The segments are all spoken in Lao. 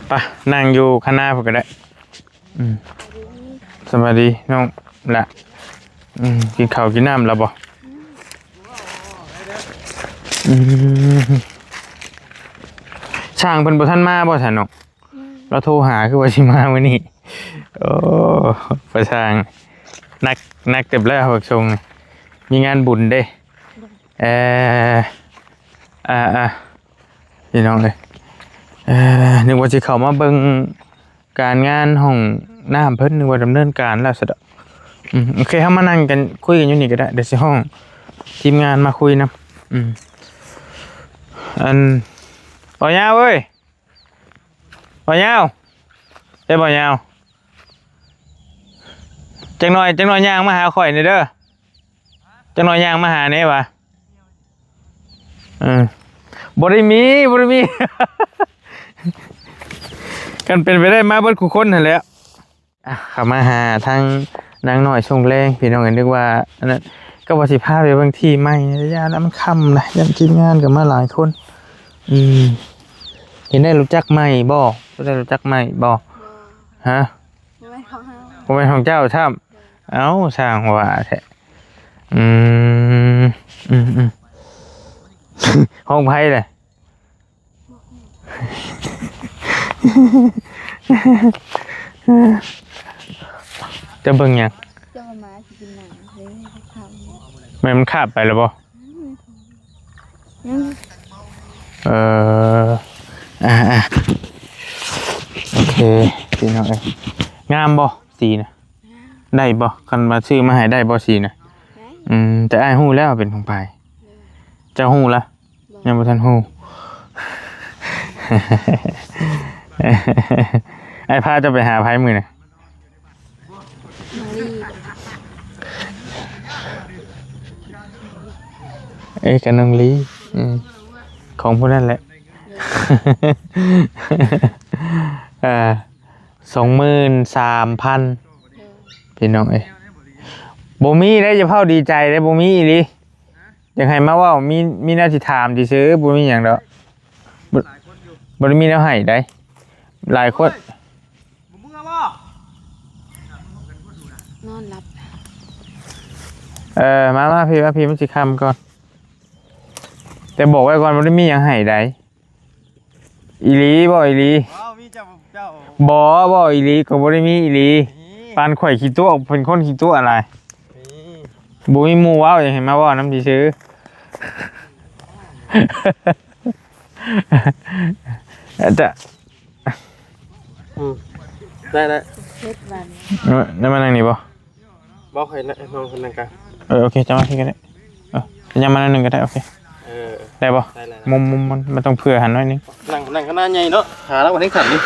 ໄປ ນັ່ງຢູ່ຄະນາພຸ້ນກໍໄດ້. ອືມ ສະບາຍດີນ້ອງລະ. ອືມ ກິນເຂົ້າກິນນ້ຳແລ້ວບໍ່? ອືມ ຊ່າງເພິ່ນບໍ່ທັນມາບໍ່ຊະນ້ອງ? ອືມ ລາວໂທຫາຄືວ່າຊິມາມື້ນີ້. ໂອ້ ປະຊ່າງ ໜັກ ໜັກເຕີບແລ້ວ ພາກສົ່ງ ມີງານບຸນເດ້. ເອີ ອ່າໆ ພີ່ນ້ອງເອີຍ ເອີ ນຶກວ່າຊິເຂົ້າມາເບິ່ງການງານຫ້ອງນ້ຳເພິ່ນ ນຶກວ່າດຳເນີນການແລ້ວຊະດອກ. ອືມ ໂອເຄ ເຮົາມານັ່ງກັນ ຄຸຍກັນຢູ່ນີ້ກໍໄດ້ ດຽວຊິຮ້ອງທີມງານມາຄຸຍນຳ. ອືມ ອັນ ບໍ່ຍາວເອີຍ ບໍ່ຍາວ ເອີ ບໍ່ຍາວ ຈັກໜ່ອຍ ຈັກໜ່ອຍຍ່າງມາຫາຂ້ອຍແດ່ເດີ ຈັກໜ່ອຍຍ່າງມາຫາແດ່ວ່າ. ເອີ ບໍ່ໄດ້ມີ ບໍ່ໄດ້ມີ ຄັນເປັນໄປໄດ້ມາເບິດຄູ່ຄົນຫັ້ນແຫຼະ. ອ່ະ ເຂົ້າມາຫາທາງນາງນ້ອຍຊ່ວງແລງ ພີ່ນ້ອງ ກໍນຶກວ່າອັນນັ້ນ ກໍວ່າຊິພາໄປເບິ່ງທີ່ໃໝ່ ຢ້ານແລ້ວມັນຄ່ຳນະ ຢ້ານທີມງານກໍມາຫຼາຍຄົນ. ອືມ ເຫັນໄດ້ຮູ້ຈັກໃໝ່ບໍ່? ເຫັນໄດ້ຮູ້ຈັກໃໝ່ບໍ່? ບໍ່ ຮະ? ບໍ່ແມ່ນຂອງເຮົາ ບໍ່ແມ່ນຂອງເຈົ້າຊ້ຳ. ເອົ້າ ຊ່າງວ່າແທ້. ອືມ ອືມໆ ຂອງໃຜລະ? ເຈົ້າເບິ່ງຫຍັງ? ເຈົ້າວ່າໝາຊິກິນໜັງເດ້ ແມ່ນມັນຄາບໄປແລ້ວບໍ່? ອືມ ເອີ ອ່າໆ ໂອເຄ ພີ່ນ້ອງເອີຍ ງາມບໍ່ສີນະ? ໄດ້ບໍ່? ຄັນວ່າຊື້ມາໃຫ້ໄດ້ບໍ່ສີນະ? ໄດ້ ອືມ ແຕ່ອ້າຍຮູ້ແລ້ວເປັນຂອງໃຜ. ເຈົ້າຮູ້ລະ? ບໍ່ ຍັງບໍ່ທັນຮູ້. ອ້າຍພາເຈົ້າໄປຫາໃຜມື້ນະ? ນ້ອງລີ ເອີ ກັບນ້ອງລີ. ອືມ ຂອງຜູ້ນັ້ນແຫຼະ. ເອີ ສອງໝື່ນສາມພັນ ໂດຍ ພີ່ນ້ອງເອີຍ ບໍ່ມີເດ້ ຢ່າເຝົ້າດີໃຈເດ້ ບໍ່ມີອີ່ຫຼີ. ຢາກໃຫ້ມາເວົ້າ ມີ ມີແນວຊິຖາມຊື່ໆ ບໍ່ມີຫຍັງດອກ. ບໍ່ ບໍ່ໄດ້ມີແນວໃຫ້ໃດ໋ ຫຼາຍຄົນ. ບໍ່ເມື່ອບໍ່? ນອນຫຼັບ. ເອີ ມາ ມາພີ້ ມາພີ້ ມັນຊິຄ່ຳກ່ອນ ແຕ່ບອກໄວ້ກ່ອນ ບໍ່ໄດ້ມີຫຍັງໃຫ້ໃດ. ອີ່ຫຼີ ເວົ້າອີ່ຫຼີ. ເວົ້າມີເຈົ້າ ເຈົ້າ ບໍ່ ເວົ້າອີ່ຫຼີ ກໍບໍ່ໄດ້ມີອີ່ຫຼີ. ມີ ປານຂ້ອຍຂີ້ຕົວະ ເປັນຄົນຂີ້ຕົວະຫຼາຍ. ມີ ບໍ່ມີໝູ່ເວົ້າ ຢາກໃຫ້ມາເວົ້ານຳຊື່ໆ. ອາດຈະ ອືມ ໄດ້ ໄດ້ ເຮັດບາດນີ້ ເອີ ໄດ້ມານັ່ງນີ້ບໍ່? ບໍ່ ຂ້ອຍນັ່ງ ນ້ອງເພິ່ນນັ່ງກາງ. ເອີ ໂອເຄ ເຈົ້າມາພີ້ກໍໄດ້. ເອີ ເຈົ້າມາໜ້ອຍໜຶ່ງກໍໄດ້. ໂອເຄ ເອີ ໄດ້ບໍ່? ໄດ້ ໄດ້ ມຸມ ມຸມມັນ ມັນຕ້ອງເຜື່ອຫັນໜ້ອຍໜຶ່ງ. ນັ່ງ ນັ່ງຂະໜາດໃຫຍ່ເນາະ ຫາລາວບໍ່ໄດ້ຂັນນີ້.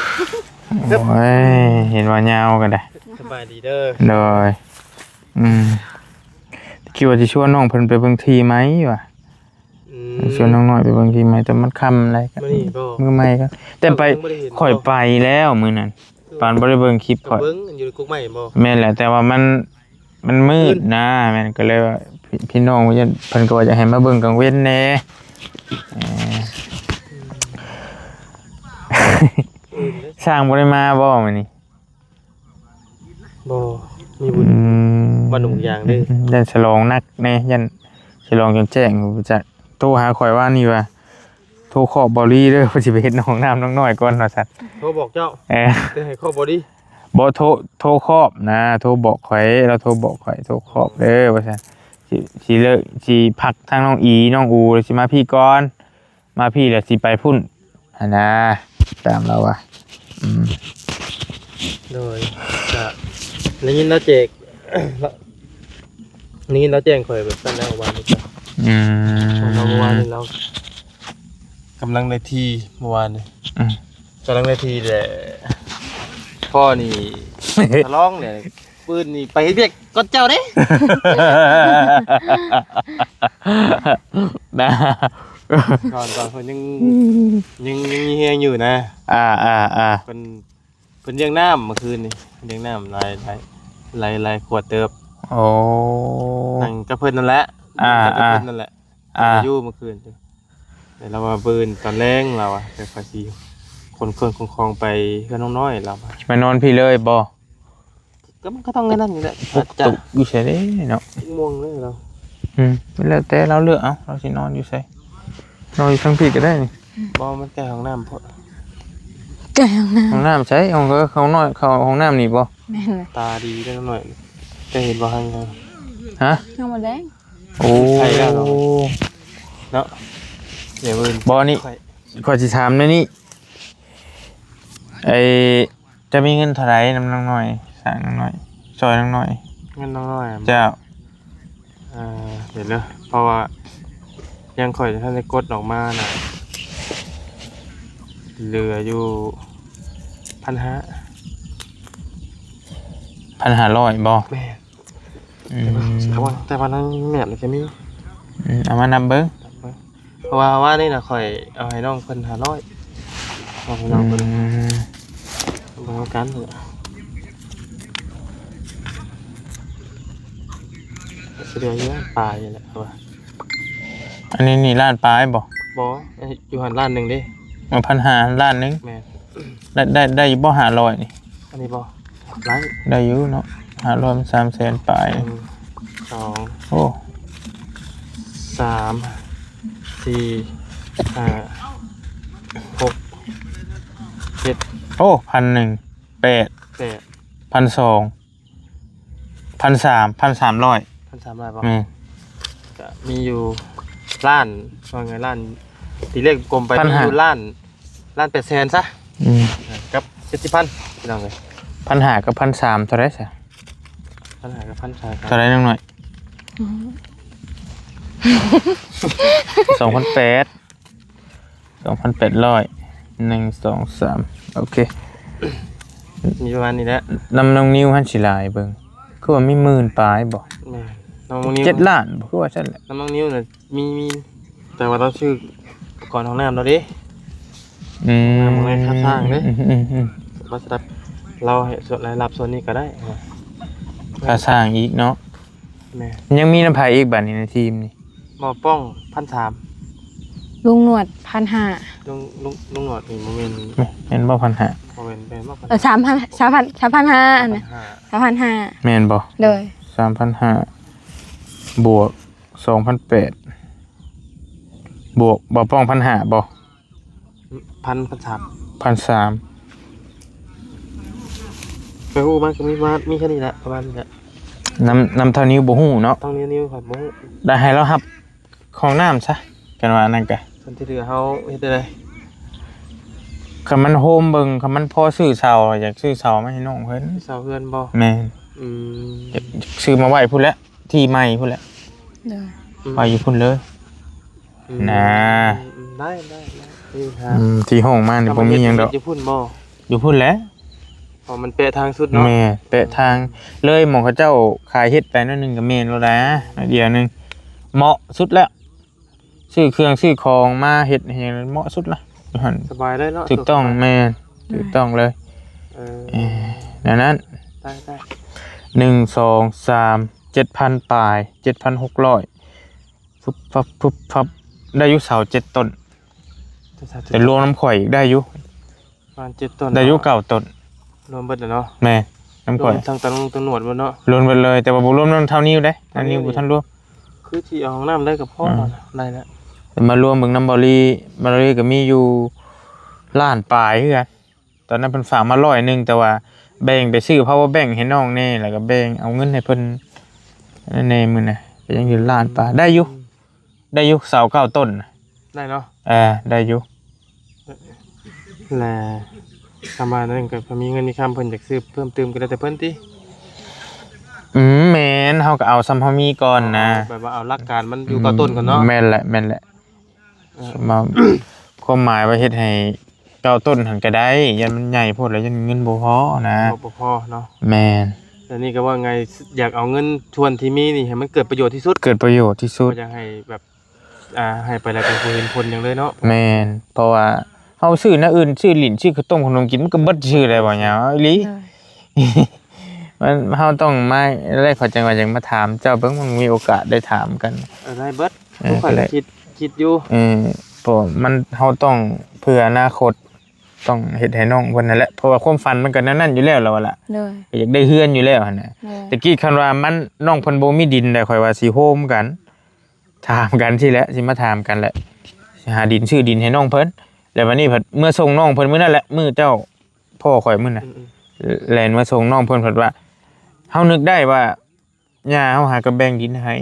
ໂອ້ຍ ເຫັນວ່າຍາວກໍໄດ້. ສະບາຍດີເດີ. ໂດຍ. ອືມ ຄິດວ່າຊິຊວນນ້ອງເພິ່ນໄປເບິ່ງທີ່ໃໝ່ວ່າ. ອືມ ຊວນນ້ອງນ້ອຍໄປເບິ່ງທີ່ໃໝ່ ແຕ່ມັນຄ່ຳແລ້ວ ມື້ນີ້ບໍ່? ມື້ໃໝ່ກໍ ແຕ່ໄປ ຂ້ອອຍໄປແລ້ວມື້ນັ້ນ ປານບໍ່ໄດ້ເບິ່ງຄລິບຂ້ອຍ. ເບິ່ງຢູ່ກົກໄມ້ບໍ່? ແມ່ນແຫຼະ ແຕ່ວ່າມັນ ມັນມືດນະ. ແມ່ນ ກໍເລີຍວ່າ ພີ່ ພີ່ນ້ອງເພິ່ນກໍວ່າຢາກໃຫ້ມາເບິ່ງກາງເວັນແດ່. ເອີ ອືມ ຊ່າງບໍ່ໄດ້ມາບໍ່ມື້ນີ້? ບໍ່ ມີບຸນ ອືມ ບ້ານໜຸ່ງຢາງເດ້. ອືມ ຢ້ານສະຫຼອງໜັກແດ່ ຢ້ານສະຫຼອງຈົນແຈ້ງ. ຈັກ ໂທຫາຂ້ອຍວານນີ້ວ່າ ໂທເຄາະເບົາລີເດີ ເພິ່ນຊິໄປເຮັດຫ້ອງນ້ຳນ້ອງນ້ອຍກ່ອນວ່າຊັ້ນ. ໂທບອກເຈົ້າ? ເອີ ແຕ່ໃຫ້ເຄາະເບົາລີ. ບໍ່ ໂທ ໂທຄອບນະ ໂທບອກຂ້ອຍ ລາວໂທບອກຂ້ອຍ ໂທຄອບເດີວ່າຊັ້ນ. ຊິ ຊິເລີກ ຊິພັກທາງນ້ອງອີ ນ້ອງອູ ຊິມາພີ້ກ່ອນ. ມາພີ້ແລ້ວຊິໄປພຸ້ນຫັ້ນນາ ຕາມລາວວ່າ. ອືມ ໂດຍ ກະໄດ້ຍິນລາວແຈ້ງ ໄດ້ຍິນລາວແຈ້ງຂ້ອຍແບບນັ້ນແລ້ວ ເມື່ອວານນີ້. ອືມ ເມື່ອວານນີ້ລາວກຳລັງໄດ້ທີ່ ເມື່ອວານນີ້. ອືມ ກຳລັງໄດ້ທີ່ແຫຼະ ພໍ່ນີ້ສະຫຼອງແຫຼະ. ມື້ອື່ນນີ້ໄປເຮັດວຽກກ່ອນເຈົ້າເດ້ ນະ. ກ່ອນ ກ່ອນເພິ່ນຍັງ ຍັງ ຍັງມີແຮງຢູ່ນະ. ອ່າ ອ່າ ອ່າ ເພິ່ນ ເພິ່ນລ້ຽງນ້ຳມື້ຄືນນີ້ ລ້ຽງນ້ຳຫຼາຍ ຫຼາຍ ຫຼາຍ ຫຼາຍຂວດເຕີບ. ໂອ້ ນັ່ງກັບເພິ່ນນັ້ນແຫຼະ. ອ່າ ນັ່ງກັບເພິ່ນນັ້ນແຫຼະ. ອ່າ ຢູ່ມື້ຄືນ ແຕ່ລາວວ່າມື້ອື່ນຕອນແລງລາວວ່າ ແຕ່ຂ້ອຍຊິ ຂົນເຄື່ອງຂົນຂອງໄປເຮືອນນ້ອງນ້ອຍລາວ ໄປນອນພີ້ເລີຍບໍ່? ກໍມັນກໍຕ້ອງແນວນັ້ນນີ້ແຫຼະ ປຸກ ອາດຈະ ຕຸກຢູ່ໃສເດ້ເນາະ ຈັກໂມງເລີຍລາວ. ອືມ ແລ້ວແຕ່ລາວເລືອກເອົາ ລາວຊິນອນຢູ່ໃສ ນອນຢູ່ທາງພີ້ກໍໄດ້ນີ້. ບໍ່ ມັນໃກ້ຫ້ອງນ້ຳໂພດ ໃກ້ຫ້ອງນ້ຳ ຫ້ອງນ້ຳໃສ? ຫ້ອງ ເອີ ຫ້ອງນ້ອຍ ເຂົ້າຫ້ອງນ້ຳນີ້ບໍ່? ແມ່ນແຫຼະ ຕາດີເດ້ນ້ອງນ້ອຍ ເຈົ້າເຫັນບໍ່ຫັ້ນ? ຮະ? ນ້ອງມະແດງ ໂອ້ ໄປແລ້ວເນາະ ເນາະ ດຽວມື້ອື່ນ ບໍ່ນີ້ ຂ້ອຍ ຂ້ອຍຊິຖາມແນວນີ້ ໄອ້ ເຈົ້າມີເງິນເທົ່າໃດນຳນ້ອງນ້ອຍ ສ້າງນ້ອງນ້ອຍ ຊ່ອຍນ້ອງນ້ອຍ? ເງິນນ້ອງນ້ອຍ ເຈົ້າ ເອີ ດຽວເດີ ເພາະວ່າຍັງຂ້ອຍຍັງບໍ່ທັນໄດ້ກົດອອກມານະ ເຫຼືອຢູ່ພັນຫ້າ ພັນຫ້າຮ້ອຍບໍ່? ແມ່ນ ອືມ ແຕ່ວ່າ ແຕ່ວ່າໃນແມບນີ້ກໍມີ ອືມ ເອົາມານັບເບິ່ງ ເບິ່ງ ເພາະວ່າວານນີ້ນະ ຂ້ອຍເອົາໃຫ້ນ້ອງເພິ່ນຫ້າຮ້ອຍ ເອົາໃຫ້ນ້ອງເພິ່ນ ອືມ ເບິ່ງນຳກັນ ຊິເຫຼືອຢູ່ລ້ານປາຍນີ້ແຫຼະ ເພາະວ່າ ອັນນີ້ນີ້ລ້ານປາຍບໍ່? ບໍ່ ຢູ່ຫັ້ນລ້ານໜຶ່ງເດ້ ເອົາພັນຫ້າ ລ້ານໜຶ່ງ ແມ່ນ ໄດ້ ໄດ້ ໄດ້ຢູ່ບໍ່ຫ້າຮ້ອຍນີ້? ອັນນີ້ບໍ່? ໄດ້ ໄດ້ຢູ່ເນາະ ຫ້າຮ້ອຍມັນສາມແສນປາຍ ໜຶ່ງ ສອງ ໂອ້ ສາມ ສີ່ ຫ້າ ຫົກ ເຈັດ ໂອ້ ພັນໜຶ່ງ ແປດ ແປດ ພັນສອງ ພັນສາມ ພັນສາມຮ້ອຍ ພັນສາມຮ້ອຍບໍ່? ແມ່ນ ກະມີຢູ່ລ້ານ ວ່າໄງ ລ້ານ ຕີເລກກົມໄປ ພັນຫ້າ ມີຢູ່ລ້ານ ລ້ານແປດແສນຊະ ອືມ ກັບເຈັດສິບພັນ ພີ່ນ້ອງເອີຍ ພັນຫ້າກັບພັນສາມເທົ່າໃດຊະ? ພັນຫ້າກັບພັນສາມ ເທົ່າໃດນ້ອງນ້ອຍ? ອືມ ສອງພັນແປດ ສອງພັນແປດຮ້ອຍ ໜຶ່ງ ສອງ ສາມ ໂອເຄ ມີປະມານນີ້ແຫຼະ ນຳນ້ອງນິວຫັ້ນຊິຫຼາຍເບິ່ງ ຄືວ່າມີໝື່ນປາຍບໍ່? ແມ່ນ ນ້ອງນິວ ເຈັດລ້ານບໍ່? ຄືວ່າຊັ້ນແຫຼະ ນຳນ້ອງນິວນະ ມີ ມີ ແຕ່ວ່າລາວຊື້ອຸປະກອນຫ້ອງນ້ຳລາວເດ້ ອືມ ນຳເງິນຄ່າສ້າງເດ້ ອືມໆໆ ວ່າສຳລັບລາວໃຫ້ສ່ວນລາຍຮັບສ່ວນນີ້ກໍໄດ້ ຄ່າສ້າງອີກເນາະ ແມ່ນ ຍັງມີນຳໃຜອີກບາດນີ້ໃນທີມນີ້? ໝໍປ້ອງ ພັນສາມ ລຸງໜວດ ພັນຫ້າ ລຸງ ລຸງ ລຸງໜວດນີ້ບໍ່ແມ່ນ ແມ່ນບໍ່ ພັນຫ້າ ບໍ່ແມ່ນ ແມ່ນບໍ່ ພັນ ເອີ ສາມພັນ ສາມພັນ ສາມພັນຫ້າ ອັນນັ້ນ ສາມພັນຫ້າ ສາມພັນຫ້າ ແມ່ນບໍ່? ໂດຍ ສາມພັນຫ້າ ບວກ ສອງພັນແປດ ບວກ ບໍ່ປ້ອງ ພັນຫ້າ ບໍ່? ພັນ ພັນສາມ ພັນສາມ ໄປຮູ້ມາກໍມີ ມາ ມີແຄ່ນີ້ແຫຼະ ປະມານນີ້ແຫຼະ ນຳ ນຳເທົ່ານິວບໍ່ຮູ້ເນາະ ເທົ່ານິວ ນິວຂ້ອຍບໍ່ຮູ້ ໄດ້ໃຫ້ລາວຮັບຂອງນ້ຳຊະ ກັນວ່ານັ້ນກະ ສ່ວນທີ່ເຫຼືອເຮົາເຮັດໄດ້ໃດ? ຄັນມັນໂຮມເບິ່ງ ຄັນມັນພໍຊື້ເສົາ ຢາກຊື້ເສົາມາໃຫ້ນ້ອງເພິ່ນ ຊື້ເສົາເຮືອນບໍ່? ແມ່ນ ອືມ ຢາກ ຢາກຊື້ມາໄວ້ພຸ້ນແຫຼະ ທີ່ໃໝ່ພຸ້ນແຫຼະ ໂດຍ ອືມ ໄວ້ຢູ່ພຸ້ນເລີຍ ອືມ ນາ ໄດ້ ໄດ້ ໄດ້ ຢູ່ຫາ ອືມ ທີ່ຫ້ອງມານີ້ບໍ່ມີຫຍັງດອກ ຢູ່ພຸ້ນບໍ່? ຢູ່ພຸ້ນແຫຼະ ເພາະມັນແປະທາງສຸດເນາະ ແມ່ນ ແປະທາງເລີຍ ໝ່ອງເຂົາເຈົ້າຂາຍເຮັດໄປໜ້ອຍໜຶ່ງກໍແມ່ນແລ້ວນະ ໜ້ອຍດຽວໜຶ່ງ ເໝາະສຸດແລ້ວ ຊື້ເຄື່ອງຊື້ຂອງມາເຮັດໃຫ້ເໝາະສຸດລະ ຢູ່ຫັ້ນ ສະບາຍເລີຍເນາະ ຖືກຕ້ອງ ແມ່ນ ຖືກຕ້ອງເລີຍ ເອີ ເອີ ແນວນັ້ນ ໄດ້ ໄດ້ ໜຶ່ງ ສອງ ສາມ ເຈັດພັນປາຍ ເຈັດພັນຫົກຮ້ອຍ ຟຶບຟັບ ຟຶບຟັບ ໄດ້ຢູ່ເສົາເຈັດຕົ້ນ ແຕ່ລວມນຳຂ້ອຍອີກໄດ້ຢູ່ ປະມານເຈັດຕົ້ນ ໄດ້ຢູ່ເກົ້າຕົ້ນ ລວມເບິດແລ້ວເນາະ ແມ່ນ ນຳຂ້ອຍ ລວມທັງຕາລຸງຕາໜວດເບິດເນາະ ລວມເບິດເລີຍ ແຕ່ວ່າບໍ່ລວມນຳທ້າວນິວເດ້ ທ້າວນິວບໍ່ທັນລວມ ຄືທີ່ເອົາຫ້ອງນ້ຳໄດ້ກໍພໍ ອືມ ໄດ້ແລ້ວ ແຕ່ມາລວມເບິ່ງນຳເບົາລີ ເບົາລີກໍມີຢູ່ລ້ານປາຍຄືກັນ ຕອນນັ້ນເພິ່ນຝາກມາຮ້ອຍໜຶ່ງ ແຕ່ວ່າແບ່ງໄປຊື້ power bank ໃຫ້ນ້ອງແດ່ ແລ້ວກໍແບ່ງເອົາເງິນໃຫ້ເພິ່ນນັ້ນແດ່ ມື້ນະ ກໍຍັງຢູ່ລ້ານປາຍ ໄດ້ຢູ່ ອືມ ໄດ້ຢູ່ ເສົາເກົ້າຕົ້ນ ໄດ້ເນາະ ເອີ ໄດ້ຢູ່ ແລະ ຄຳວ່ານັ້ນກໍ ຖ້າມີເງິນມີຄຳ ເພິ່ນຢາກຊື້ເພີ່ມຕື່ມກໍແລ້ວແຕ່ເພິ່ນຕິ ອືມ ແມ່ນ ເຮົາກໍເອົາສ່ຳເຮົາມີກ່ອນນະ ເອົາ ແບບວ່າເອົາຫຼັກການມັນຢູ່ເກົ້າຕົ້ນກ່ອນເນາະ ແມ່ນແຫຼະ ແມ່ນແຫຼະ ເອີ ຄວາມໝາຍວ່າເຮັດໃຫ້ເກົ້າຕົ້ນຫັ້ນກໍໄດ້ ຢ້ານມັນໃຫຍ່ໂພດແລ້ວ ຢ້ານເງິນບໍ່ພໍນະ ບໍ່ ບໍ່ພໍເນາະ ແມ່ນ ແຕ່ນີ້ກໍວ່າໄງ ຢາກເອົາເງິນສ່ວນທີ່ມີນີ້ໃຫ້ມັນເກີດປະໂຫຍດທີ່ສຸດ ເກີດປະໂຫຍດທີ່ສຸດ ບໍ່ຢາກໃຫ້ແບບ ອ່າ ໃຫ້ໄປແລ້ວກໍບໍ່ເຫັນຜົນຫຍັງເລີຍເນາະ ແມ່ນ ເພາະວ່າເຮົາຊື້ແນວອື່ນ ຊື້ຫຼິ້ນ ຊື້ເຂົ້າຕົ້ມຂະໜົມກິນ ມັນກໍເບິດຊື່ແຫຼະ ບໍ່ຫຍັງ ອີ່ຫຼີ ໂດຍ ມັນ ເຮົາຕ້ອງມາ ແລ້ວເຂົາຈັ່ງວ່າ ຈັ່ງມາຖາມເຈົ້າເບິ່ງ ມັນມີໂອກາດໄດ້ຖາມກັນ ເອີ ໄດ້ເບິດ ເອີ ຂ້ອຍກໍຄິດ ຄິດຢູ່ ເອີ ເພາະມັນ ເຮົາຕ້ອງເພື່ອອະນາຄົດ ຕ້ອງເຮັດໃຫ້ນ້ອງເພິ່ນນັ້ນແຫຼະ ເພາະວ່າຄວາມຝັນມັນກໍແນວນັ້ນຢູ່ແລ້ວລະວ່າລະ ໂດຍ ກໍຢາກໄດ້ເຮືອນຢູ່ແລ້ວຫັ້ນນະ ໂດຍ ແຕ່ກີ້ຄັນວ່າມັນ ນ້ອງເພິ່ນບໍ່ມີດິນໃດ ຂ້ອຍວ່າຊິໂຮມກັນ ຖາມກັນຊີ້ແຫຼະ ຊິມາຖາມກັນແຫຼະ ຊິຫາດິນ ຊື້ດິນໃຫ້ນ້ອງເພິ່ນ ແລ້ວບັດນີ້ພັດເມືອສົ່ງນ້ອງເພິ່ນມື້ນັ້ນແຫຼະ ມື້ເຈົ້າພໍ່ຂ້ອຍມື້ນັ້ນ ອືມໆ ແລ່ນມາສົ່ງນ້ອງເພິ່ນ ເພິ່ນວ່າ ເຮົານຶກໄດ້ວ່າ ຍ່າເຮົາຫາກໍແບ່ງດິນໃຫ້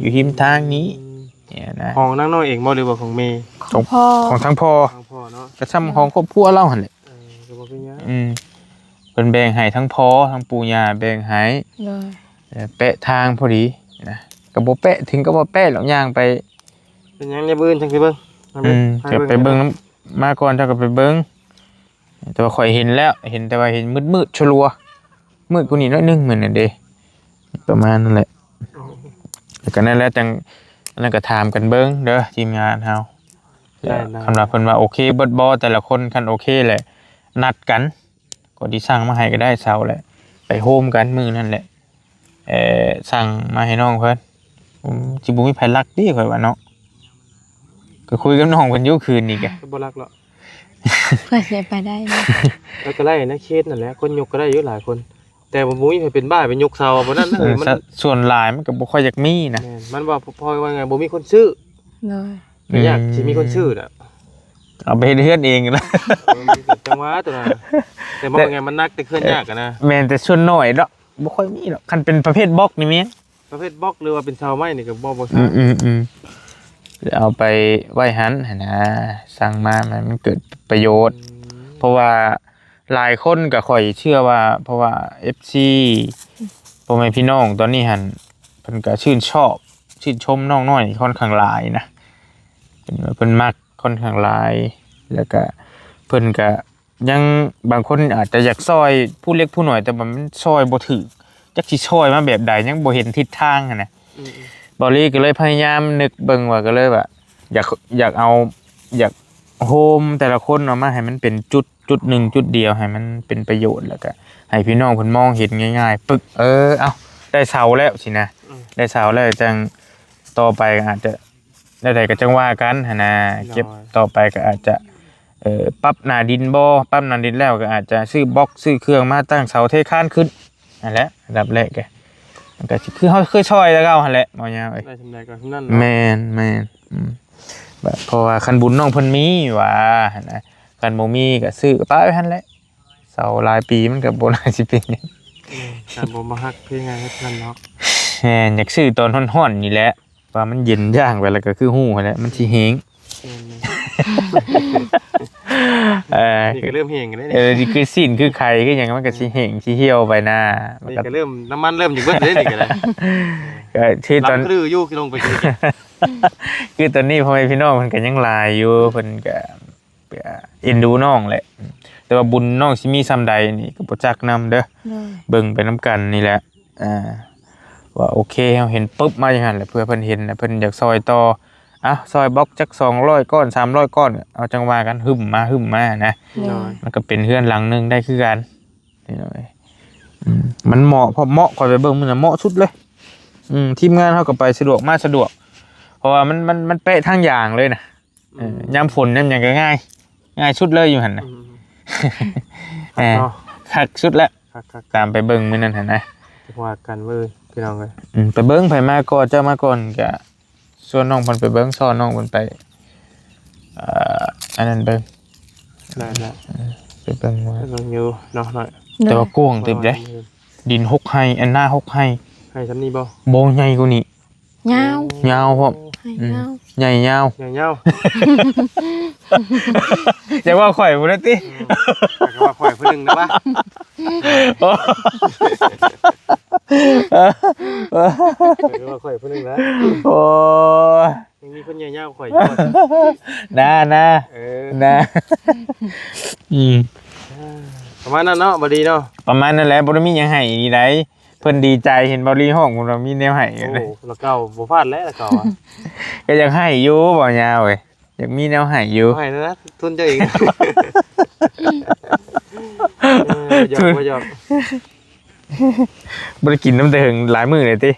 ຢູ່ຮິມທາງນີ້ ອືມ ນີ້ນະ ຂອງນາງນ້ອຍເອງບໍ່ ຫຼືວ່າຂອງແມ່? ຂອງພໍ່ ຂອງທາງພໍ່ ທາງພໍ່ເນາະ ກໍຊ່ຳຂອງຄອບຄົວລາວຫັ້ນແຫຼະ ເອີ ກໍບໍ່ເປັນຫຍັງ ອືມ ເພິ່ນແບ່ງໃຫ້ທາງພໍ່ ທາງປູ່ຍ່າແບ່ງໃຫ້ ໂດຍ ເອີ ແປະທາງພໍດີນະ ກໍບໍ່ແປະ ເຖິງກັບວ່າແປະດອກ ຍ່າງໄປ ເປັນຫຍັງ ຍາມອື່ນຈັ່ງຊິເບິ່ງ ອືມ ກໍໄປເບິ່ງນຳ ມາກ່ອນ ເຈົ້າກໍໄປເບິ່ງ ແຕ່ວ່າຂ້ອຍເຫັນແລ້ວ ເຫັນແຕ່ວ່າເຫັນມືດໆ ຊະລົວ ມືດກວ່ານີ້ໜ້ອຍໜຶ່ງ ມື້ນັ້ນເດ້ ປະມານນັ້ນແຫຼະ ແລ້ວກໍນັ້ນແຫຼະ ຈັ່ງ ອັນນັ້ນກໍຖາມກັນເບິ່ງເດີ ທີມງານເຮົາ ໄດ້ໆ ຄັນວ່າເພິ່ນວ່າໂອເຄເບິດບໍ່ ແຕ່ລະຄົນ ຄັນໂອເຄແຫຼະ ນັດກັນ ກໍຊິສັ່ງມາໃຫ້ກໍໄດ້ ເຊົາແຫຼະ ໄປໂຮມກັນມື້ນັ້ນແຫຼະ ເອີ ສັ່ງມາໃຫ້ນ້ອງເພິ່ນ ອືມ ຊິບໍ່ມີໃຜລັກຕິ ຂ້ອຍວ່າເນາະ ກໍຄຸຍກັບນ້ອງເພິ່ນຢູ່ຄືນນີ້ກະ ກໍບໍ່ລັກເນາະ ເພື່ອຊິໄປໄດ້ເນາະ ເອີ ກໍໄດ້ໃນເຂດນັ້ນແຫຼະ ຄົນຍົກກໍໄດ້ຢູ່ຫຼາຍຄົນ ແຕ່ວ່າບໍ່ມີໃຜເປັນບ້າໄປຍົກເສົາ ບໍ່ນັ້ນ ເອີ ມັນ ສ່ວນຫຼາຍມັນກໍບໍ່ຄ່ອຍຢາກມີນະ ແມ່ນ ມັນວ່າ ເພາະວ່າໄງ ບໍ່ມີຄົນຊື້ ໂດຍ ກໍຢາກ ອືມ ຊິມີຄົນຊື້ນະ ເອົາໄປເຮັດເຮືອນເອງນະ ເອີ ມັນກໍຈັ່ງວ່າຕົວນັ້ນ ແຕ່ບໍ່ວ່າໄງ ມັນໜັກແຕ່ເຄື່ອນຍາກຫັ້ນນະ ແມ່ນ ແຕ່ສ່ວນໜ້ອຍເນາະ ບໍ່ຄ່ອຍມີດອກ ຄັນເປັນປະເພດບລັອກນີ້ແມ່ນ ປະເພດບລັອກ ຫຼືວ່າເປັນເສົາໄມ້ນີ້ກໍບໍ່ ບໍ່ຊ້າ ອືມໆ ເອົາໄປໄວ້ຫັ້ນຫັ້ນນະ ສັ່ງມາ ມັນເກີດປະໂຫຍດ ອືມ ເພາະວ່າຫຼາຍຄົນກໍຂ້ອຍເຊື່ອວ່າ ເພາະວ່າເອັຟຊີ ພໍ່ແມ່ພີ່ນ້ອງຕອນນີ້ຫັ້ນ ເພິ່ນກໍຊື່ນຊອບ ຊື່ນຊົມນ້ອງນ້ອຍຂ້ອນຂ້າງຫຼາຍນະ ເພິ່ນວ່າເພິ່ນມັກຂ້ອນຂ້າງຫຼາຍ ແລ້ວກໍເພິ່ນກໍ ຍັງບາງຄົນອາດຈະຢາກຊ່ອຍຜູ້ເລັກຜູ້ນ້ອຍ ແຕ່ວ່າມັນຊ່ອຍບໍ່ຖືກ ຈັກຊິຊ່ອຍມາແບບໃດ ຍັງບໍ່ເຫັນທິດທາງຫັ້ນນະ ອືມໆ ເບົາລີກໍເລີຍພະຍາຍາມນຶກເບິ່ງວ່າ ກໍເລີຍວ່າ ຢາກ ຢາກເອົາ ຢາກໂຮມແຕ່ລະຄົນເອົາມາໃຫ້ມັນເປັນຈຸດ ຈຸດໜຶ່ງຈຸດດຽວ ໃຫ້ມັນເປັນປະໂຫຍດ ແລ້ວກໍໃຫ້ພີ່ນ້ອງເພິ່ນມອງເຫັນງ່າຍໆ ປຶບ ເອີ ເອົ້າ ໄດ້ເສົາແລ້ວຊີ້ນະ ອືມ ໄດ້ເສົາແລ້ວຈັ່ງ ຕໍ່ໄປກໍອາດຈະ ແນວໃດກໍຈັ່ງວ່າກັນຫັ້ນນະ ໂດຍ ເກັບຕໍ່ໄປກໍອາດຈະ ເອີ ປັບໜ້າດິນບໍ່ ປັບໜ້າດິນແລ້ວກໍອາດຈະຊື້ບລັອກ ຊື້ເຄື່ອງມາຕັ້ງເສົາເທຄານຂຶ້ນ ນັ້ນແຫຼະ ອັນດັບແລກກະ ມັນກໍຊິຄືເຮົາເຄີຍຊ່ອຍແຕ່ເກົ່າຫັ້ນແຫຼະ ເວົ້າຍາວເອີຍ ໄດ້ສ່ຳໃດກໍສ່ຳນັ້ນເນາະ ແມ່ນໆ ອືມ ແບບ ເພາະວ່າຄັນບຸນນ້ອງເພິ່ນມີວ່າຫັ້ນນະ ຄັນບໍ່ມີກໍຊື້ກໍປະໄວ້ຫັ້ນແຫຼະ ເຊົາຫຼາຍປີມັນກໍບໍ່ໜ້າຊິເປັນຫຍັງ ແມ່ນ ຄັນບໍ່ມັກເຮັດງານເຮັດນັ້ນເນາະ ແມ່ນ ຢາກຊື້ຕອນຮ້ອນໆນີ້ແຫຼະ ວ່າມັນເຢັນ ຍ່າງໄປແລ້ວກໍຄືຮູ້ຫັ້ນແຫຼະ ມັນຊິແຫ້ງ ແມ່ນໆ ເອີ ນີ້ກໍເລີ່ມແຫ້ງແລ້ວນີ້ ເອີ ຊິຄືຊີ້ນຄືໄຂ່ຄືຫຍັງ ມັນກໍຊິແຫ້ງຊິຫ່ຽວໄປນະ ນີ້ກໍເລີ່ມ ນ້ຳມັນເລີ່ມຈະເບິດເດ້ນີ້ກໍໄດ້ ກໍທີ່ຕອນ ລຳຄືຢູ່ ລົງໄປຄື ຄືຕອນນີ້ພໍ່ແມ່ພີ່ນ້ອງເພິ່ນກໍຍັງຫຼາຍຢູ່ ເພິ່ນກໍເອັນດູນ້ອງແຫຼະ ແຕ່ວ່າບຸນນ້ອງຊິມີສ່ຳໃດນີ້ກໍບໍ່ຈັກນຳເດີ ໂດຍ ເບິ່ງໄປນຳກັນນີ້ແຫຼະ ອ່າ ວ່າໂອເຄ ເຮົາເຫັນປຶບມາຈັ່ງຊັ້ນແຫຼະ ເພື່ອເພິ່ນເຫັນແລ້ວເພິ່ນຢາກຊ່ອຍຕໍ່ ເອົາ ຊ່ອຍບລັອກຈັກສອງຮ້ອຍກ້ອນ ສາມຮ້ອຍກ້ອນ ເອົາ ຈັ່ງວ່າກັນ ຫຶ້ມມາ ຫຶ້ມມານະ ໂດຍ ມັນກໍເປັນເຮືອນຫຼັງໜຶ່ງໄດ້ຄືກັນ ພີ່ນ້ອງເອີຍ ອືມ ມັນເໝາະ ເພາະເໝາະ ຂ້ອຍໄປເບິ່ງມື້ນັ້ນເໝາະສຸດເລີຍ ອືມ ທີມງານເຮົາກໍໄປສະດວກມາສະດວກ ເພາະວ່າມັນ ມັນ ມັນແປະທາງຢ່າງເລີຍນະ ເອີ ອືມ ຍາມຝົນຍາມຫຍັງກໍງ່າຍ ງ່າຍສຸດເລີຍຢູ່ຫັ້ນນະ ອືມ ເອີ ຄັກເນາະ ຄັກສຸດແລ້ວ ຄັກໆ ຕາມໄປເບິ່ງມື້ນັ້ນຫັ້ນນະ ວ່າກັນເວີຍ ພີ່ນ້ອງເອີຍ ອືມ ໄປເບິ່ງ ໃຜມາກ່ອນ ເຈົ້າມາກ່ອນກະຊວນນ້ອງເພິ່ນໄປເບິ່ງ ຊ້ອນນ້ອງເພິ່ນໄປ ເອີ ອັນນັ້ນເບິ່ງ ໄດ້ແລ້ວ ເອີ ໄປເບິ່ງວ່າ ໄປເບິ່ງຢູ່ເນາະ ໂດຍ ແຕ່ວ່າກວ້າງເຕີບເດ້ ດິນຫົກໄຮ່ ອັນນາຫົກໄຮ່ ໄຮ່ສ່ຳນີ້ບໍ່? ບໍ່ ໃຫຍ່ກວ່ານີ້ ຍາວ ຍາວພ້ອມ ໄຮ່ ອືມ ຍາວ ໃຫຍ່ຍາວ ໃຫຍ່ຍາວ ຢ່າວ່າຂ້ອຍພຸ້ນນະຕິ ເອີ ກໍວ່າຂ້ອຍຜູ້ໜຶ່ງນະວະ ໂອ້ ກໍວ່າຂ້ອຍຜູ້ໜຶ່ງນະ ໂອ້ຍ ຍັງມີຄົນໃຫຍ່ຍາວກວ່າຂ້ອຍຢູ່ ນາ ນາ ເອີ ນາ ອືມ ປະມານນັ້ນເນາະ ບໍ່ດີເນາະ ປະມານນັ້ນແຫຼະ ບໍ່ໄດ້ມີຫຍັງໃຫ້ນີ້ໃດ ເພິ່ນດີໃຈເຫັນເບົາລີຮ້ອງ ເພິ່ນວ່າມີແນວໃຫ້ ໂອ້ ລະເກົ່າບໍ່ພາດແລ້ວ ລະເກົ່າ ກໍຢາກໃຫ້ຢູ່ ເບົາຍາວເອີຍ ຢາກມີແນວໃຫ້ຢູ່ ໃຫ້ນະ ທຶນເຈົ້າເອງ ເອີ ຢອກ ບໍ່ຢອກ ບໍ່ໄດ້ກິນນຳແຕ່ເຫິງ ຫຼາຍມື້ແລ້ວຕິ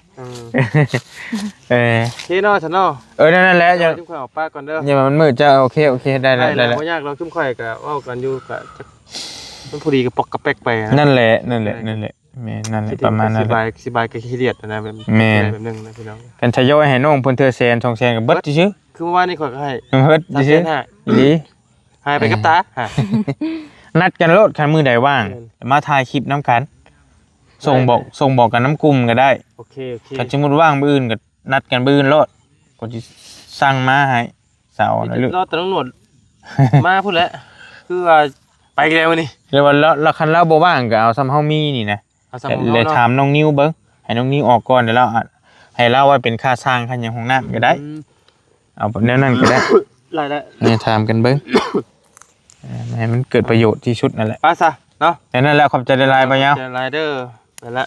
ເອີ ເອີ ໂອເຄເນາະ ຊັ້ນເນາະ ເອີ ນັ້ນແຫຼະ ຢ່າ ຈຸ້ມຂ້ອຍອອກປາກກ່ອນເດີ ຢ່າມັນມືດເຈົ້າ ໂອເຄ ໂອເຄ ໄດ້ແລ້ວ ໄດ້ແລ້ວ ບໍ່ຍາກດອກ ຈຸ້ມຂ້ອຍກໍເວົ້າກັນຢູ່ ກໍຈັກ ມັນພໍດີກໍປອກກະແປກໄປນະ ນັ້ນແຫຼະ ນັ້ນແຫຼະ ນັ້ນແຫຼະ ແມ່ນ ນັ້ນແຫຼະ ປະມານນັ້ນແຫຼະ ຊິບາຍ ຊິບາຍກໍຂີ້ດຽດນະ ແບບ ແມ່ນ ແບບໜຶ່ງນະພີ່ນ້ອງ ຄັນທະຍອຍໃຫ້ນ້ອງເພິ່ນເທື່ອແສນສອງແສນກໍເບິດຊື່ໆ ຄືເມື່ອວານນີ້ຂ້ອຍກໍໃຫ້ ເບິດຊື່ໆ ສາມແສນຫ້າ ອີ່ຫຼີ ຫາຍໄປກັບຕາ ຮະ ນັດກັນໂລດ ຄັນມື້ໃດວ່າງ ແມ່ນ ມາຖ່າຍຄລິບນຳກັນ ສົ່ງບອກ ໄດ້ ສົ່ງບອກກັນນຳກຸ່ມກໍໄດ້ ໂອເຄ ໂອເຄ ຄັນສົມມຸດວ່າງມື້ອື່ນກໍນັດກັນມື້ອື່ນໂລດ ກໍຊິສັ່ງມາໃຫ້ເສົາ ມີແຕ່ ລະ ລໍແຕ່ນ້ອງໜວດ ມາພຸ້ນແຫຼະ ຄືວ່າໄປແລ້ວມື້ນີ້ ແລ້ວວ່າ ແລ້ວ ແລ້ວຄັນລາວບໍ່ວ່າງກໍເອົາສ່ຳເຮົາມີນີ້ນະ ເອົາສ່ຳຂອງເຮົາເນາະ ແລະຖາມນ້ອງນິວເບິ່ງ ໃຫ້ນ້ອງນິວອອກກ່ອນ ແລ້ວເອົາ ໃຫ້ລາວໄວ້ເປັນຄ່າສ້າງຄ່າຫຍັງຫ້ອງນ້ຳກໍໄດ້ ອືມ ເອົາແນວນັ້ນກໍໄດ້ ໄດ້ ໄດ້ ແມ່ນ ຖາມກັນເບິ່ງ ເອີ ໃຫ້ມັນເກີດປະໂຫຍດທີ່ສຸດນັ້ນແຫຼະ ໄປຊະເນາະ ແຕ່ນັ້ນແຫຼະ ຂອບໃຈຫຼາຍໆ ບ່າວຍາວ ຂອບໃຈຫຼາຍເດີ ນັ້ນແຫຼະ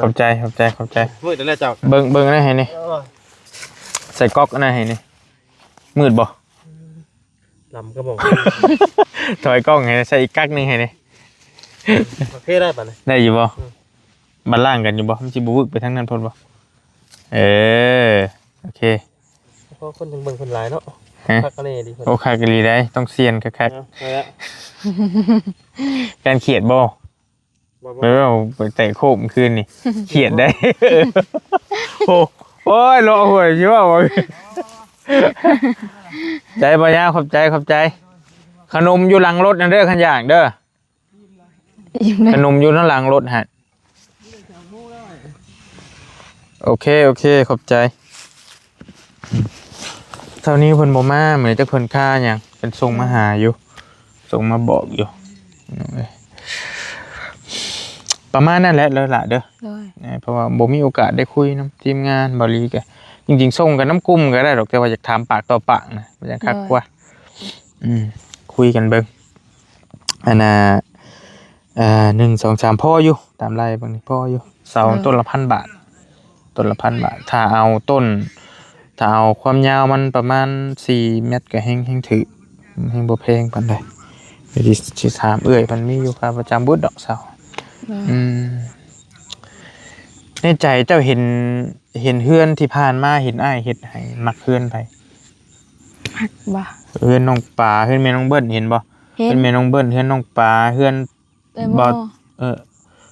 ຂອບໃຈ ຂອບໃຈ ຂອບໃຈ ມືດແລ້ວເຈົ້າ ເບິ່ງ ເບິ່ງແນວໃຫ້ນີ້ ເອີ ໃສ່ກັອກອັນນັ້ນໃຫ້ນີ້ ມືດບໍ່? ດຳກະບອກ ຖອຍກ້ອງໃຫ້ ໃສ່ອີກກັກໜຶ່ງໃຫ້ແດ່ ໂອເຄ ໄດ້ປານນີ້ ໄດ້ຢູ່ບໍ່? ອືມ ບັດລ້າງກັນຢູ່ບໍ່? ມັນຊິບໍ່ວຶກໄປທາງນັ້ນໂພດບໍ່? ເອີ ໂອເຄ ເພາະຄົນຍັງເບິ່ງຄົນຫຼາຍເນາະ ຮະ ຄັກແນ່ດີ ໂອ້ ຄັກອີ່ຫຼີໃດ໋ ຕ້ອງສ່ຽງຄັກໆ ເອົາ ເອົາລະ ຢ້ານຂຽດບໍ່? ບໍ່ ບໍ່ ໄປເວົ້າໄປແຕະໂຄບຄືນນີ້ ຂຽດໄດ໋ ໂອ້ ໂອ້ຍ ລໍຫົວຊິເວົ້າ ໃຈບໍ່ຍາວ ຂອບໃຈ ຂອບໃຈ ຂະໜົມຢູ່ຫຼັງລົດຫັ້ນເດີ ຄັນຢາກເດີ ອີ່ມແລ້ວ ຂະໜົມຢູ່ທາງຫຼັງລົດຫັ້ນ ໂອເຄ ໂອເຄ ຂອບໃຈ. ເຊົ້ານີ້ເພິ່ນບໍ່ມາ ມື້ຈັກເພິ່ນຄາຫຍັງ ເພິ່ນສົ່ງມາຫາຢູ່ ສົ່ງມາບອກຢູ່ ປະມານນັ້ນແຫຼະເດີຫຼ້າເດີ ໂດຍ ເພາະວ່າບໍ່ມີໂອກາດໄດ້ຄຸຍນຳທີມງານ ເບົາຫຼີກະ ຈິງໆ ສົ່ງກັນນຳກຸ່ມກໍໄດ້ດອກ ແຕ່ວ່າຢາກຖາມປາກຕໍ່ປາກນະ ມັນຈັ່ງຄັກກວ່າ ໂດຍ ອືມ ຄຸຍກັນເບິ່ງ ອັນນ່າ ເອີ ໜຶ່ງ ສອງ ສາມ ພໍຢູ່ ຕາມໄລ່ເບິ່ງນີ້ພໍຢູ່ ເສົາ ເອີ ຕົ້ນລະພັນບາດ ຕົ້ນລະພັນບາດ ຖ້າເອົາຕົ້ນ ຖ້າເອົາຄວາມຍາວມັນປະມານສີ່ແມັດກໍແຮງ ແຮງຖືກ ແຮງບໍ່ແພງປານໃດ ດຽວຊິຖາມເອື້ອຍ ເພິ່ນມີຢູ່ຄາປະຈຳບຸດດອກເສົາ ເອີ ອືມ ໃນໃຈເຈົ້າເຫັນ ເຫັນເຮືອນທີ່ຜ່ານມາ ເຫັນອ້າຍເຮັດໃຫ້ ມັກເຮືອນໃຜ? ມັກບໍ່? ເຮືອນນ້ອງປາ ເຮືອນແມ່ນ້ອງເບິ້ນ ເຫັນບໍ່? ເຫັນ ເຮືອນແມ່ນ້ອງເບິ້ນ ເຮືອນນ້ອງປາ ເຮືອນ ເອີ ບໍ່ ບໍ່ ເອີ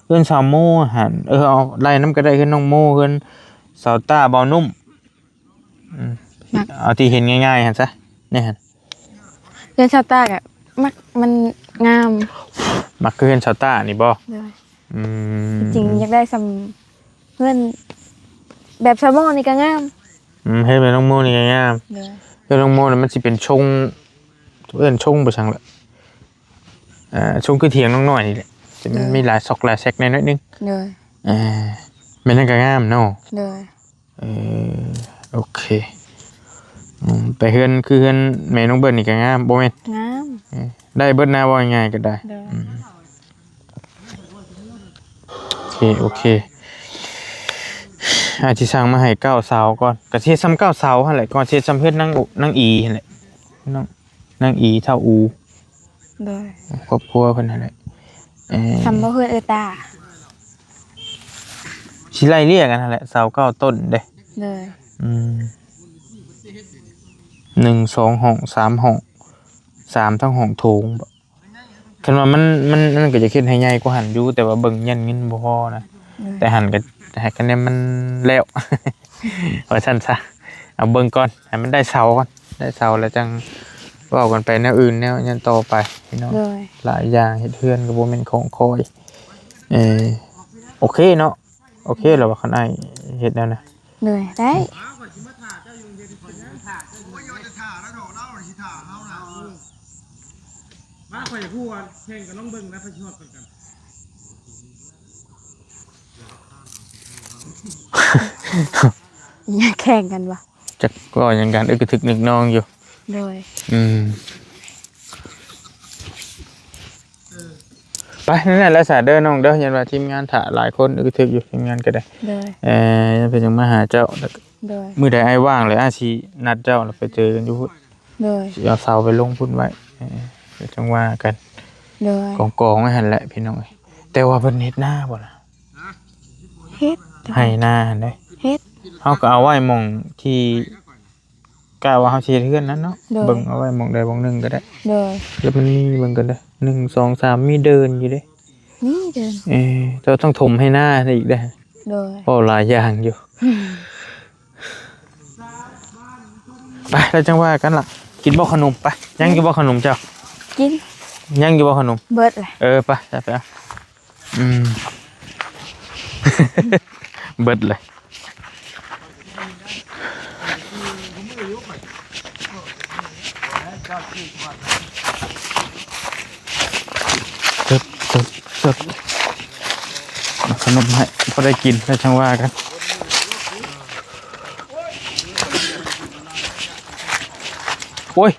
ເຮືອນສາວໂມຫັ້ນ ເອີ ເອົາໄລ່ນຳກໍໄດ້ ເຮືອນນ້ອງໂມ ເຮືອນສາວຕ້າ ເບົານຸ້ມ ອືມ ມັກ ເອົາທີ່ເຫັນງ່າຍໆຫັ້ນຊະ ນີ້ຫັ້ນ ເຮືອນສາວຕ້າກະມັກ ມັນງາມ ມັກຄືເຮືອນສາວຕ້ານີ້ບໍ່? ໂດຍ ອືມ ທີ່ຈິງຢາກໄດ້ສ່ຳເຮືອນແບບສາວໂມນີ້ກະງາມ ອືມ ເຮືອນແມ່ນ້ອງໂມນີ້ກະງາມ ໂດຍ ເຮືອນນ້ອງໂມນີ້ມັນຊິເປັນຊົງ ເອີ້ນຊົງບໍ່ຊັງລະ ເອີ ຊົງຄືຖຽງນ້ອງນ້ອຍນີ້ແຫຼະ ແຕ່ມັນ ໂດຍ ມີຫຼາຍຊອກຫຼາຍແຊັກແດ່ໜ້ອຍໜຶ່ງ ໂດຍ ເອີ ແມ່ນຫຍັງກະງາມເນາະ ໂດຍ ເອີ ໂອເຄ ອືມ ໄປເຮືອນ ຄືເຮືອນແມ່ນ້ອງເບິ້ນນີ້ກໍງາມ ບໍ່ແມ່ນ? ງາມ ເອີ ໄດ້ເບິດນະ ເວົ້າງ່າຍໆກໍໄດ້ ໂດຍ ອືມ ໂອເຄ ໂອເຄ ອາດຊິສັ່ງມາໃຫ້ເກົ້າເສົາກ່ອນ ກໍຊິເຮັດສ່ຳເກົ້າເສົາຫັ້ນແຫຼະ ກ່ອນຊິເຮັດສ່ຳເຮືອນນາງ ນາງອີຫັ້ນແຫຼະ ນ້ອງ ນາງອີ ທ້າວອູ ໂດຍ ຄອບຄົວເພິ່ນຫັ້ນແຫຼະ ເອີ ສ່ຳບໍ່ເຮືອນເອື້ອຍຕາ ຊິໄລ່ລຽກກັນຫັ້ນແຫຼະ ເສົາເກົ້າຕົ້ນເດ້ ໂດຍ ອືມ ໜຶ່ງ ສອງ ຫ້ອງ ສາມ ຫ້ອງ ສາມ ທັງຫ້ອງໂຖງ ຄັນວ່າມັນ ມັນ ມັນກໍຈະເຮັດໃຫ້ໃຫຍ່ກວ່າຫັ້ນຢູ່ ແຕ່ວ່າເບິ່ງຢ້ານເງິນບໍ່ພໍນະ ອືມ ແຕ່ຫັ້ນກໍໃຫ້ຄະແນນມັນແລ້ວ ວ່າຊັ້ນຊະ ເອົາເບິ່ງກ່ອນ ໃຫ້ມັນໄດ້ເສົາກ່ອນ ໄດ້ເສົາແລ້ວຈັ່ງເວົ້າກັນໄປແນວອື່ນແນວຫຍັງຕໍ່ໄປພີ່ນ້ອງ ໂດຍ ຫຼາຍຢ່າງ ເຮັດເຮືອນກໍບໍ່ແມ່ນຂອງຂ້ອຍ ເອີ ໂອເຄເນາະ ໂອເຄແລ້ວວ່າ ຄັນອ້າຍເຮັດແນວນັ້ນ ໂດຍ ໄດ້ ມາ ຂ້ອຍຢາກຮູ້ວ່າແຂ່ງກັບນ້ອງເບິ່ງນະ ໃຜຊິຮອດກ່ອນກັນ ຢາກແຂ່ງກັນບໍ່? ຈັກເວົ້າຫຍັງກັນ ອຶກກະທຶກນຶກນອງຢູ່ ໂດຍ ອືມ ໄປ ນັ້ນແຫຼະຊະເດີນ້ອງເດີ ຢ້ານວ່າທີມງານຖ້າຫຼາຍຄົນ ອຶກກະທຶກຢູ່ ທີມງານກໍໄດ້ ໂດຍ ເອີ ເພິ່ນຍັງມາຫາເຈົ້າ ໂດຍ ມື້ໃດອ້າຍວ່າງແລ້ວ ອ້າຍຊິນັດເຈົ້າ ແລ້ວໄປເຈີກັນຢູ່ພຸ້ນ ໂດຍ ຊິເອົາເສົາໄປລົງພຸ້ນໄວ້ ເອີ ຈັ່ງວ່າກັນ ໂດຍ ກອງໆໄວ້ຫັ້ນແຫຼະພີ່ນ້ອງເອີຍ ແຕ່ວ່າເພິ່ນເຮັດນາບໍ່ລະ? ເຮັດ ໄຮ່ນາຫັ້ນເດ້ ເຮັດ ເຮົາກໍເອົາໄວ້ໝ່ອງທີ່ ກະວ່າເຮົາຊິເຮັດເຮືອນນັ້ນເນາະ ໂດຍ ເບິ່ງເອົາໄວ້ໝ່ອງໃດໝ່ອງໜຶ່ງກໍໄດ້ ໂດຍ ແລ້ວມັນມີ ເບິ່ງກັນເດີ ໜຶ່ງ ສອງ ສາມ ມີເດີ່ນຢູ່ເດ້ ມີເດີ່ນ ເອີ ເຈົ້າຕ້ອງຖົມໃຫ້ນາອີກເດ້ ໂດຍ ເວົ້າຫຼາຍຢ່າງຢູ່ ໄປ ແລ້ວຈັ່ງວ່າກັນລະ ກິນບໍ່ຂະໜົມ ໄປ ຍັງຢູ່ບໍ່ຂະໜົມເຈົ້າ ກິນ ຍັງຢູ່ບໍ່ຂະໜົມ ເບິດແຫຼະ ເອີ ໄປ ໄປ ໄປ ອືມ ເບິດເລີຍ ເຕີບ ເຕີບ ເຕີບ ເອົາຂະໜົມໃຫ້ ພໍໄດ້ກິນ ແລ້ວຈັ່ງວ່າກັນ ໂອ້ຍ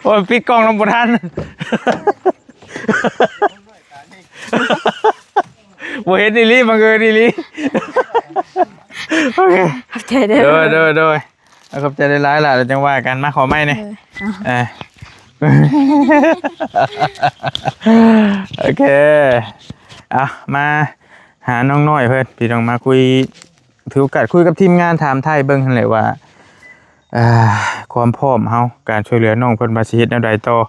ໂອ້ຍ ປິດກ້ອງນຳບໍ່ທັນ ບໍ່ເຫັນອີ່ຫຼີ ບັງເອີນອີ່ຫຼີ ໂອເຄ ຂອບໃຈເດີ ໂດຍ ໂດຍ ໂດຍ ຂອບໃຈຫຼາຍໆ ລະ ແລ້ວຈັ່ງວ່າກັນ ມາຂໍໃໝ່ແດ່ ເອີ ເອີ ໂອເຄ ເອົາ ມາຫານ້ອງນ້ອຍເພິ່ນ ພີ່ນ້ອງ ມາຄຸຍ ຖືໂອກາດຄຸຍກັບທີມງານ ຖາມໄຖ່ເບິ່ງຫັ້ນແຫຼະວ່າ ອ່າ ຄວາມພ້ອມເຮົາ ການຊ່ວຍເຫຼືອນ້ອງເພິ່ນວ່າຊິເຮັດແນວໃດຕໍ່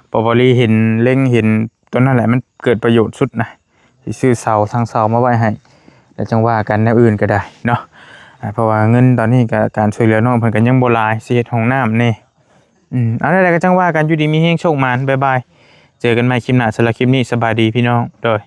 ເພາະວ່າລີເຫັນ ເລັງເຫັນຕົວນັ້ນແຫຼະ ມັນເກີດປະໂຫຍດສຸດນະ ຊິຊື້ເສົາ ທາງເສົາມາໄວ້ໃຫ້ ແລ້ວຈັ່ງວ່າກັນແນວອື່ນກໍໄດ້ເນາະ ອ່າ ເພາະວ່າເງິນຕອນນີ້ກໍ ການຊ່ວຍເຫຼືອນ້ອງເພິ່ນກໍຍັງບໍ່ຫຼາຍ ຊິເຮັດຫ້ອງນ້ຳແດ່ ອືມ ເອົາ ແນວໃດກໍຈັ່ງວ່າກັນ ຢູ່ດີມີແຮງ ໂຊກໝານ ບາຍບາຍ ເຈີກັນໃໝ່ຄລິບໜ້າ ສຳລັບຄລິບນີ້ ສະບາຍດີພີ່ນ້ອງ ໂດຍ.